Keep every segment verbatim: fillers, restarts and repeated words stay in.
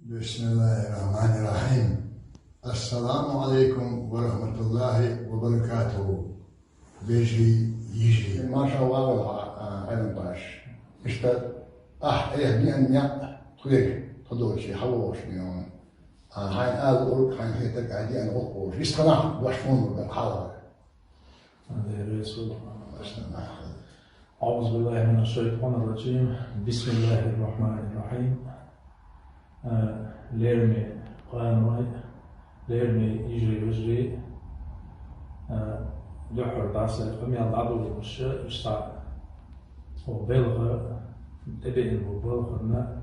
بسم الله الرحمن الرحيم. السلام عليكم ورحمة الله وبركاته. Вежарий, йижарий. Машалла, а, Ӏалам баш. Иштта, ахь, эхь, диъан некъ, тхоьга, тхо долчий, хьавогӀуш мион. А, хьайн ала ург, хьайн хетарг, а, диъан гӀуллакх волуш. Иштта нах дош муха дар хьалха. أعوذ بالله من الشيطان الرجيم. بسم الله الرحمن الرحيم. Э, лераме къаной, лераме йижарий, вежарий, э, дуьххьара дӀа сан къамел дӀадолалуш, иштта хӀокху белхан, тӀебеана болу балхана,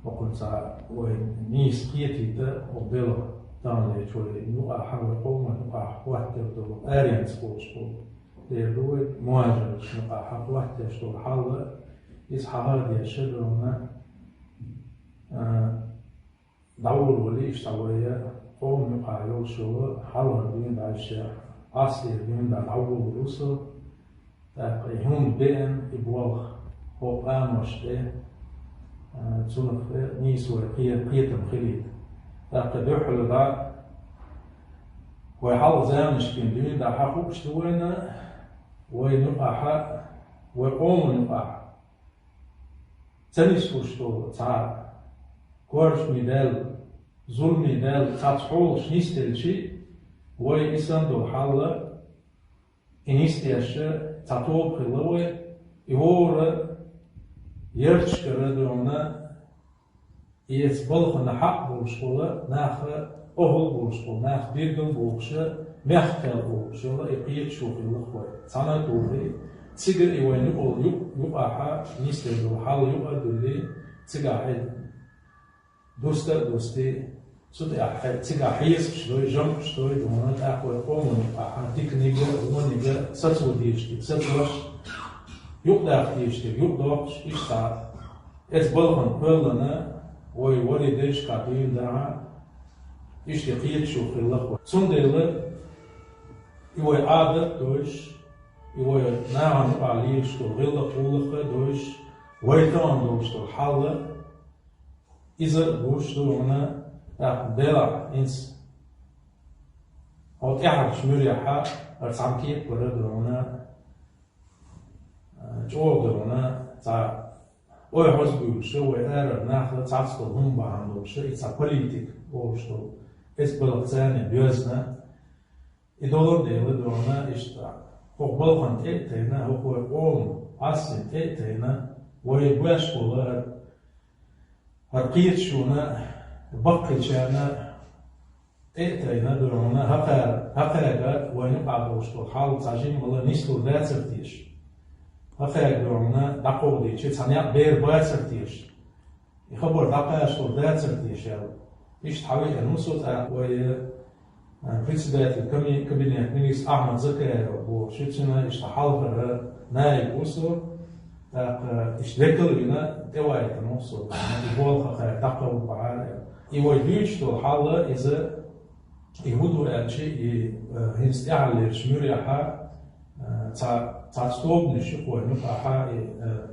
хӀокхунца вай нийса кхетийта, хӀокху белхан таханлерчу вай юкъахь, вай къоман юкъахь хӀоттор долу, аренца кхочуш болу. Дера ду вай мухӀажаршна юкъахь хӀоттош долу хьал, иза хьахадеш ду вайна, а, дӀаволавале, иштта вай къоман юкъахь йолуш йолу хьалхара дуьйна дӀа, иштта Ӏаслера дуьйна дӀа дӀаволавелла со. ТӀаккха и хӀума беана, и болх хӀокху къанош тӀе, а, цунах тӀе нийса вай кхе-, кхетам хилийта. ТӀаккха дуьххьара дӀа вай хьалха заманашкахь дуьйна дӀа хьахууш ду вайна, вай юкъахь, вай къоман юкъахь ца нислуш долу цхьа коржаме даьлла, зуламе даьлла цхьацца хьолаш нисделча, вай и санна долу хьал, и нисдеш цхьа тоба хилла вай, и вовшахтоьхна, ярташкара дуьйна, и эцу балхана хьакъ болуш болу нах, охьал болуш болу нах, билггал бохуш, мехкахой бохуш йолу и кхеташо хилла вай. Цхьана а тухий, цига и вайн юкъа-, ю-, юкъахь нисделла долу хьал юкъа а дуьллий, цигахь дуста а дустий, цу тӀехь цигахь хьесапаш дой, жамӀаш дой, дуьйна тӀаккха вай къоман юкъахь диканиг а, вониг а, сацо дезаш дерг сацош, юкъадаккха дезаш дерг юкъадоккхуш, иштта эцу балхана кхоьллина, вай вари дайшкахь дуьйна дахьа, иштта кхеташо хилла вай. Цундела и вай Ӏадат а дойш, и вай нахана юкъахь лелаш долу гӀиллакх-гӀуллакх а дойш, вай тахана долуш долу хьал, иза а гуш ду вайна, тӀаккха делахь, хӀинца хӀокху тӀаьхьарчу муьрехь а, хӀара цхьана кепара ду вайна, а, чӀогӀа ду вайна, цхьа ой хьоза буьйлуш, вай арара нах цхьацца долу хӀума бахьана долуш, и цхьа политика олуш долу, эцу балхаца доьзна, и долан дела ду вайна иштта. ХӀокху балхана тӀе а тайна, хӀокху вай къоман Ӏаслина тӀе а тайна, вай беш болу хӀара, хӀара кхеташонан баккхийчарна тӀе а тайна ду вайна, хӀокхара, хӀокхаьрга вайн юкъахь долуш долу хьал цхьа жимма нислур дацара теша? ХӀокхаьрга ду вайна дӀакховдийча цхьа некъ бер бацара теша? И хабар дӀакхачалур дацара теша аьлла. Иштта хьан веана ву со тӀаккха вай, а, председатель ками-, кабинет министр Ахьмад Закаев бохуш, цуьнан иштта хьалхара наиб ву со, тӀаккха иштта векал а вина, тӀеваийтина ву со, и болх хӀокхаьрга дӀакховдийта бахьара. И вай дуьйцуш долу хьал, иза, и хӀун ду аьлча, и, а, хӀинца тӀаьхьарлерчу муьрехь а, а, цхьа, цхьацца тобанаш ю кху вайн юкъахь, и, а,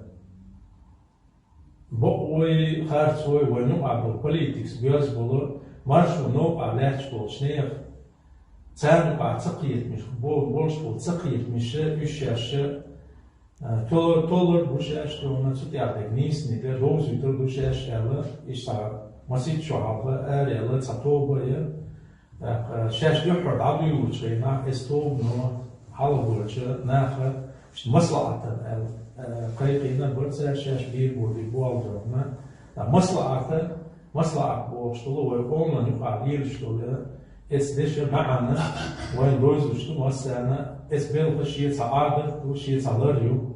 бакъой, харцой вайн юкъахь болу политикаца боьзна болу, маршо новкъахь лаьтташ болчу нехан, царна юкъахь цакхетамаш, бо-, болуш болу цакхетамаш, уьш шаьш, а, то-, толлур бу шаьш ду вайна, цу тӀехь дерг нийсаниг а довзуьйтур ду шаьш аьлла, иштта масех шо хьалха араяьлла цхьа тоба а яра. ТӀаккха шаьш дуьххьара дӀадуьйлучу хенахь, эцу тобано хьалха болчу наха маслаӀатана аьлла, а, кхайкхийна бара цара шаьш бийр боли болу дохна. ТӀаккха маслаӀата, маслаӀат бохуш долу вай къоман юкъахь лелаш долу, эцу дешан маьӀна вайна довзуьйтуш ду массарна, эцу белхан шен цхьа Ӏадат ду, шен цхьа лар ю.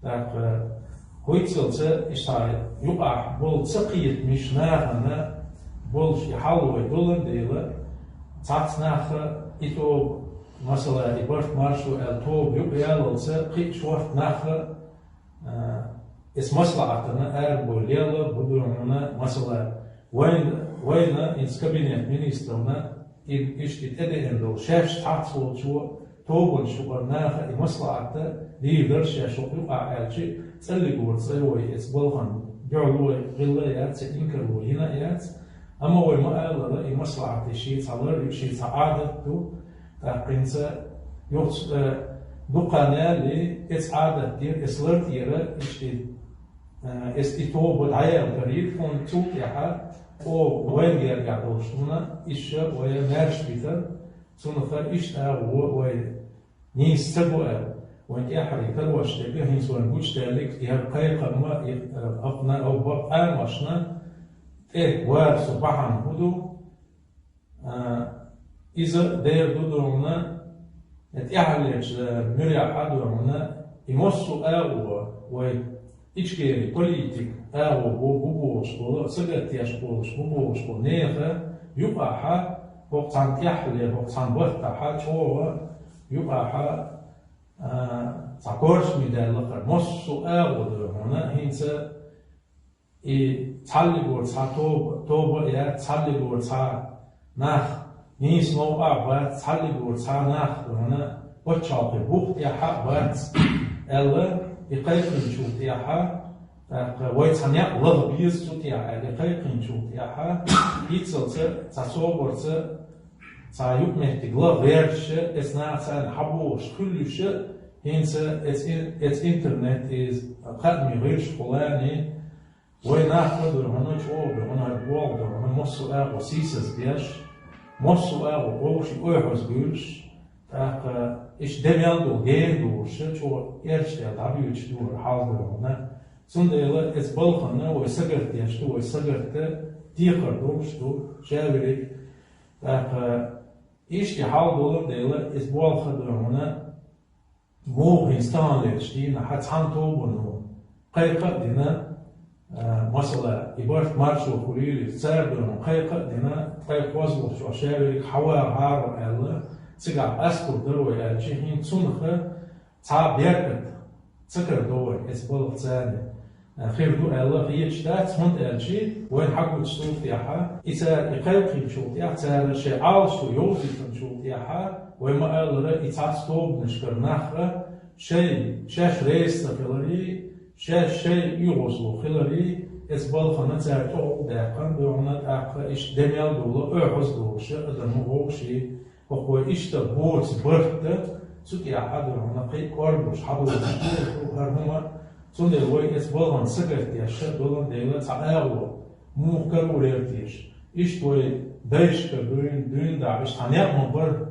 ТӀаккха, хӀуьйццалца, иштта юкъахь болу цакхетамаш нахана болуш и хьал вай долан дела, цхьацца наха и тоба, масала, и барт маршо аьлла тоба юкъаяллалца, кхин а шорта наха, а, эцу маслаӀатана арабовла лелла бу ду вайна, масала, вайн, вайна, иза кабинет министрална, и, иштта и тӀедеана долу шаьш цхьацца волчо, тобанаш юкъара наха и маслаӀат дийр дара шаьш хӀокху юкъахь аьлча, цӀаллиг вара цӀа вай эцу балхана юьхьло гӀилла яц, инкарло йина яц. Амма вай ма аллара, и маслахьат шийца лар ю, шийца Ӏадат ду. ТӀаккха хӀинца юхц-, э, дукха нели, эц Ӏадат дир, эс лар тӀера, ишти, э, эс и тоба дӀаял карир, хӀун цул тӀехьа, о, вайн гергахь долуш дуна, иш ша вай маьрша битар, цунах иштта агӀо вай нийса ца го аьлла, вайн тӀаьххьара карош дерг, хӀинца вайн гучудаьллиг, я кхайкхамма, и, э, акхна, а бакъ Ӏамошна тӀе вара со бахьана хӀун ду, а, иза дера ду дуьхьна, э, тӀаьххьарчу, э, муьрехь а дуьхьна, и массо а агӀо вай Ичкери политик агӀо бу, бу бохуш болу, сагатдеш болуш бу бохуш болу нехан юкъахьа, хӀокху цхьана тӀаьххьале, хӀокху цхьана баттахьа, чӀогӀа юкъахьа, а, цхьа корсаме даьлла хӀара. Массо а агӀо ду хьуна, хӀинца и цхьаллигора цхьа тоба, тоба а яц, цхьаллигора цхьа нах, нийса новкъа а бац, цхьаллигора цхьа нах вахана пачхьалкхе бух тӀехьа а бац, аьлла, и кхайкхинчул тӀехьа, тӀаккха вай цхьа некъ лаха беза цу тӀехьа, аьлла, и кхайкхинчул тӀехьа, хӀинццалца, цхьа собарца, цхьа юкъаметтиг лаха гӀерташ, эцу наха царна хьабохуш хуьлуьйш, хӀинца эцу ин-, эцу интернет иза кхаъаме гӀирсаш кхулани, вай нах ма дуьйхьуна, чӀогӀа дуьйхьуна, хӀара болх дуьйхьуна, массо а агӀо сийсаз беш, массо а агӀо вовшийн ойхьаза буьйлуш, тӀаккха иштта де мел долу гена долуш, чӀогӀа эрчадаьлла дӀабуьйлуш ду хӀара хьал дуьйхьуна. Цундела эцу балхана вай сагатдеш ду, вай сагатдан дехар долуш ду, ша верриг. ТӀаккха иштта хьал долу дела, эцу болх дуьйхьуна, муха хӀинца таханлерчу дийнахьа цхьана тобано кхайкха а дина, а, масала, и барт маршо хуьлийла, цара дуьйхьуна кхайкха а дина, ткъе кхозлагӀчохь ша верриг хьавагӀахьара аьлла, цигахь къастор дара вай аьлча, хӀинца цунах цхьа беркат ца карадо вайн эцу балхаца, а, хир ду аьлла хеташ дац, хӀунда аьлча вайна хьагучу цул тӀехьа, и цара и кхайкхинчул тӀехьа цара шайн Ӏалашо йовзийтинчул тӀехьа, вай ма-аллара, и цхьацца тобанашкара нах а шайн, шаьш реза ца хиларий, шаьш шайн оьгӀазло хиларий, эцу балхана цара тӀехула даьккхина дуьйхьуна, тӀаккха иштта де мел долу, ойхьаза долуш адам вовшийн, хӀокху вай иштта боцу барт а, цу тӀехьа дуьйхьуна кхин а кӀоргуш хьадолуш ду хӀара хӀума, цундела вай эцу балхана сагатдеш долан дела цхьа агӀо муха карор яра теша. Иштта вай дайшкара дуьйна, дуьйна дахьа, иштта цхьа некъ ма бара,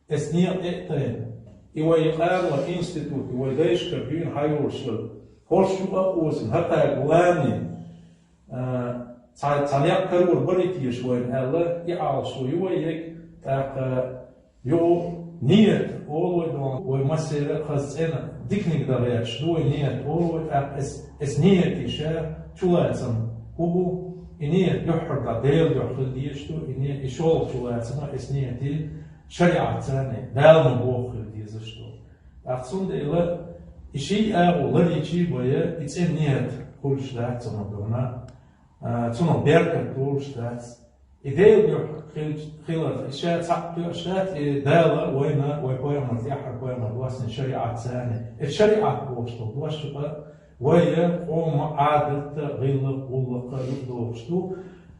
эцу некъа тӀе а тайна. И вай къараллин институт, и вай дайшкара дуьйна хьайолуш йолу, хӀорш юкъа а озийна, хӀокхаьрга ланийна, а, цхьа, цхьа некъ карор бара теша вайна аьлла, и Ӏалашо ю вай ерг, тӀаккха юха ният олу вай дуьйхьуна, вай массеран а хаза цӀена диканиг дан гӀерташ ду вай ният олу вай, тӀаккха эс-, эцу ниятан ша чулацам хӀун бу, и ният дуьххьара дӀа Делан дуьхьа хила дезаш ду, и ният, и шолгӀа чулацам а эцу ниятан шариӀатца, Дала ма боху, хила дезаш ду. ТӀаккха цундела и ши агӀо ларийча а вай, и цӀена ният хуьлуш дац цунах дуьйхьуна, а, цунах беркат долуш дац. И Делан дуьхьа хилча, хиларх, и ша цхьаъ тоьаш дац, и Дала вайна, вай пайхамар, тӀаьххьара пайхамар васнийн шариӀатца. Эцу шариӀат бохуш долу дош юкъа вай къоман Ӏадат а, гӀиллакх, гӀуллакх а юкъадохуш ду,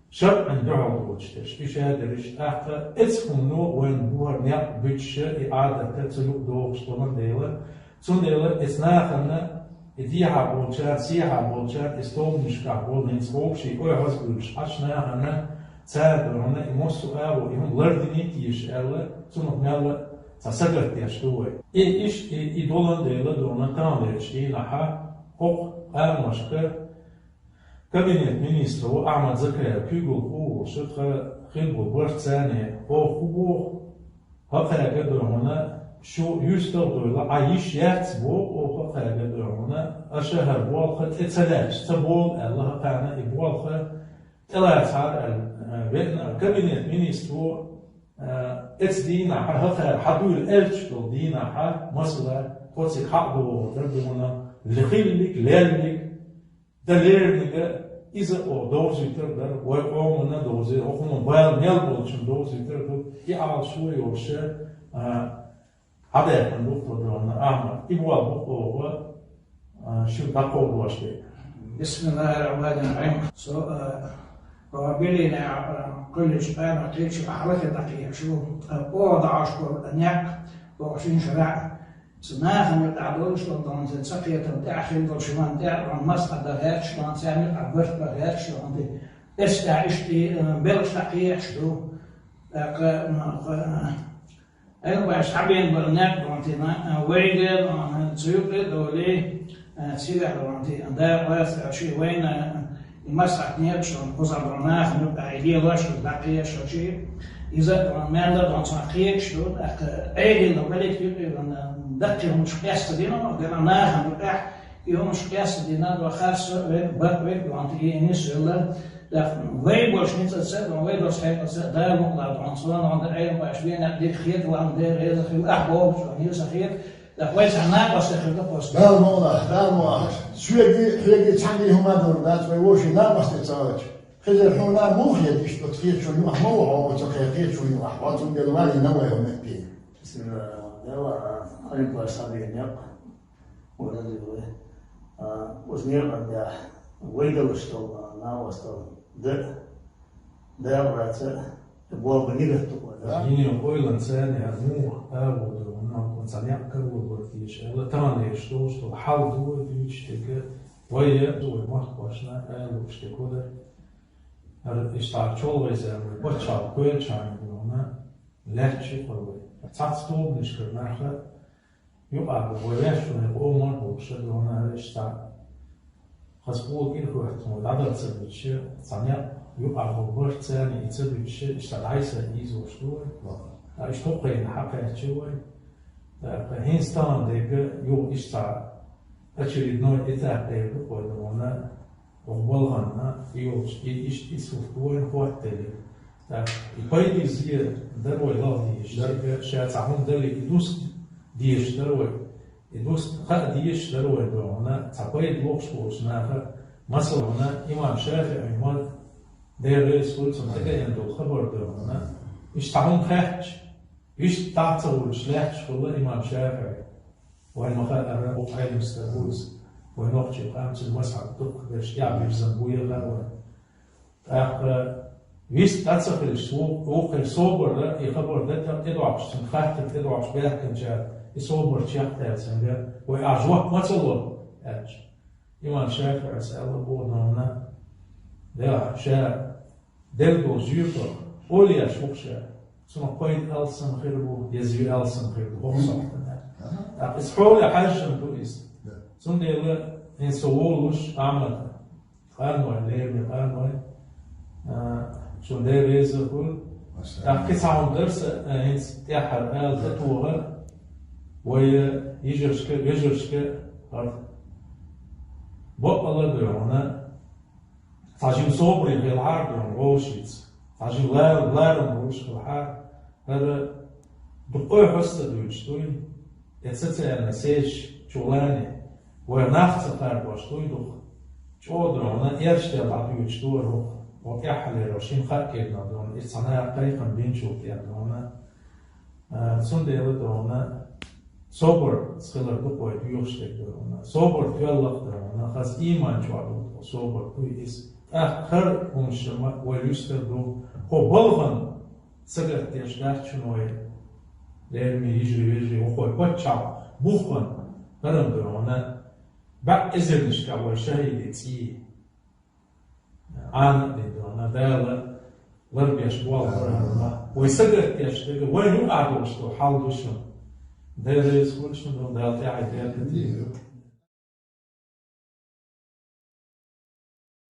шарӀан дуьхьал доцуш дерш, и ша дерш. ТӀаккха эцу хӀумано вайна бухара некъ буьтуш, и Ӏадат а ца юкъадохуш долан дела, цундела эцу нахана, и дехьа болчара, сехьа болчара, эцу тобанашкахь болу, хӀинца вовшийн ойхьаза буьйлуш Ӏаш нахана, цара дуьйхьуна и массо а агӀо, и хӀума лардиний теша аьлла, цунах мелла а цхьа сагатдеш ду вай. И иштта, и, и долан дела дуьйхьуна таханлерчу дийнахьа хӀокху къамошка Кабинет министр ву Ахьмад Закаев куьйгалла ву, шу тхан хилла бу барт царна, оха хӀун боху, хӀокхаьрга дуьйхьуна, шу юьстах а дойла, Ӏа йиш яц боху, оха хӀокхаьрга дуьйхьуна, аша хӀара болх тӀе ца лаьтташ ца болу аьлла, хӀокхарна и болх тӀелацахьара аьлла, веана кабинет министр ву, эцу дийнахьа, хӀокхара хьадуьйла аьлча долу дийнахьа, масала, тхо цига хьаъ догӀур дара дуьйхьуна, хиллиг, леллиг, Дан леринарг иза оха довзуьйтур дара, вай къоманна довзуьйтур, хӀокхунна бала мел болчунна довзуьйтур ду, и Ӏалашо йолуш, а, хьадаьккхина ду тхо дуьйхьуна, Ахьмад, и болх бу оха, а, шуьга дӀакховдош дерг. بسم الله الرحمن الرحيم. سو، э, Ва билина, э, кхуьллича къаман кхечу ахьалахе дӀакхехьаш ву, ткъа оха дӀахьош болу некъ бохуш ин шарахь. Цу нахана юкъахь долуш долу донца ца кхетам тӀехь хила долу шиман тӀехь, ван мас а дан гӀерташ, ван царна юкъахь барт бан гӀерташ, ван ди. Эс тӀехь иштта, э, белхаш дӀакхехьаш ду. ТӀаккха, м, кху-, Ӏелам баш хьабен бара некъ бохуьйтина, вайга, цу юкъе а долий, цигахь бохуьйтина, дакъа лаца аьлчи, вайна и маслахьат некъаш, кхузахь бара нахана юкъахь и лелош, даккхийша ши, иза а бохуьйтина, мел а бохуьйтина, цхьа кхеташ ду, тӀаккха Ӏедина, малик юкъе бохуьйтина, даккхий хӀумаш къаьстадина, дина нахана юкъахь, и хӀумаш къаьстадина, бохуьйтина, харцо а вай, бакъ вай бохуьйтина, и нисвелла, ТӀаккха вай болуш ницкъаца а, вай долуш хьекъалца а, Дала мукъалахь, дӀа цунах дан Ӏелам баш венах дика хета, ван Дела реза хила, ахь бохучу хила ца хета. ТӀаккха вай цхьа накъостий хир ду кхузахь. Дала мукъалахь, Дала мукъалахь. Соьгий, хьегий цхьаьнгге хӀума а дора дац, вай вовшийн накъостий ца хилча. Хезар хьуна муха хета иштта оцу кхечо юкъахь ма ву хьо, оцу кхечо юкъахь, хьо цундела валийна вай хӀума меттиг. Бисмиллахь, Дела, Ӏелам баш схьабеъна некъ. Вала деза вай. А, оцу некъан тӀехь вай далуш долу, а, накъосталла дан а, дакъа лаца а, болх бан нигат ду вай, да? Йинийн ойланца царна яр муха агӀо ду, хӀунда аьлча цхьа некъ карор бара теша аьлла, тахана леш долуш долу хьал ду вай дуьйцуш дерг, вай а, вай махкахошна а ала лууш дерг хӀун дара. ХӀара иштта чолхе заманахь вай пачхьалкх кхоьллинчхьана ду хьуна, лаьтташ ю-кх вай. Цхьацца тобанашкара нах а, юкъахь бу вай ваьш вайн къоман а бохуш а, дуьхьал а иштта. Хаза къула кӀира хӀоьттина вай дӀадала ца дуьтуш, цхьа некъ юкъахь болу барт царна и ца дуьтуш, иштта дӀасса ийзош ду вай. Ткъа иштта хӀокхуьнга хьакхаьчча вай. ТӀаккха хӀинца тахана дерг юха иштта очередной этап дерг ду-кх вай, дуьхьал а. Оха балханна, и йолчу, и иштта и сурт вайна хӀоттаделира. ТӀаккха и пайдехь зе дара вай лаха дезаш, дерг ша цхьа хӀума дале, и дус дезаш дара вай. И дус хаа дезаш дара вай, дуьхьал а, цхьа пайда лохуш болчу наха, масала, имам ШафиӀи ма, Дела реза хуьлда цунна, тӀекхаьчна долу хабар, дуьхьал а, иштта цхьа хӀума хаьттича, иштта дӀа ца хуьлуш лаьтташ хилла имам ШафиӀи. Вайн ма-хаъара, хӀокху Ӏелам стаг ву иза. Вайн нохчийн къам цуьнан мазхьаб дуккха берш тӀехь бирзина бу яхара вайн. ТӀаккха вист дӀа ца хилча, ву-, вукхара собар а, и хабар дан тӀе-, тӀедогӀуш, цуьнга хаттар тӀедогӀуш баьхкинчара, и собар чекхдаьлла цуьнга, вай ахь жоп ма ца ло, аьлча. Имам ШафиӀис аьлла боху, дуьхьал а, да, ша дерг долу зуьйрхо, олуш ву-кх ша. Цунах пайда алсам хир бу, я зуьйр алсам хир бу, хӀокху сохьтана. ТӀаккха иза хьоле хьаьжжина ду иза. Цундела хӀинца со волуш Ахьмад, къаной, лераме къаной, а, шуна Дела реза хуьлда. ТӀаккха кхин цхьа хӀума дара сан, а, хӀинца тӀаьххьара ала тӀетоха, вай йижаршка, вежаршка, хӀара бакъ а ладоьгӀна, цхьа жима собаре хилахьара дуьхьал вовшашца, цхьа жима лар-, ларам болуш хилахьара, хӀара дукха хьоьстуш ца дуьйцуш дуй, я социальни сеташ чу лани, вай нах ца кхарбош дуй дукха. ЧӀогӀа дуьхьал а эрчделла дӀадуьйцуш дара хӀокху, хӀокху тӀаьххьалера шина-кхаа кӀирнах дуьхьал а, иза цхьа наха кхайкхам бинчул тӀехь дуьхьал а. А, цундела дуьхьал а собар хилар ду-кх вай доьхуш дерг дуьхьал а. Собар тоьлла-кх дуьхьал а, хаза ийман чохь ду-кх собар дуй иза. ТӀаккха хӀара хӀумнаш ма вай юьстар ду. Хьо балхана сагатдеш дац шуна вай, лераме йижарий, вежарий, хӀокху вай паччахьалкхан буххана хӀара дуьхьал а. БӀе эзарнашкахь вай шахӀидийн цӀий Ӏана а дина дуьхьал а, Дала ларбеш болх бара хӀара ма. Вай сагатдеш дерг, вайна юкъахь долуш долу хьал ду шуна. Дела реза хуьлда шуна, Дала тӀаьхье беркате йойла.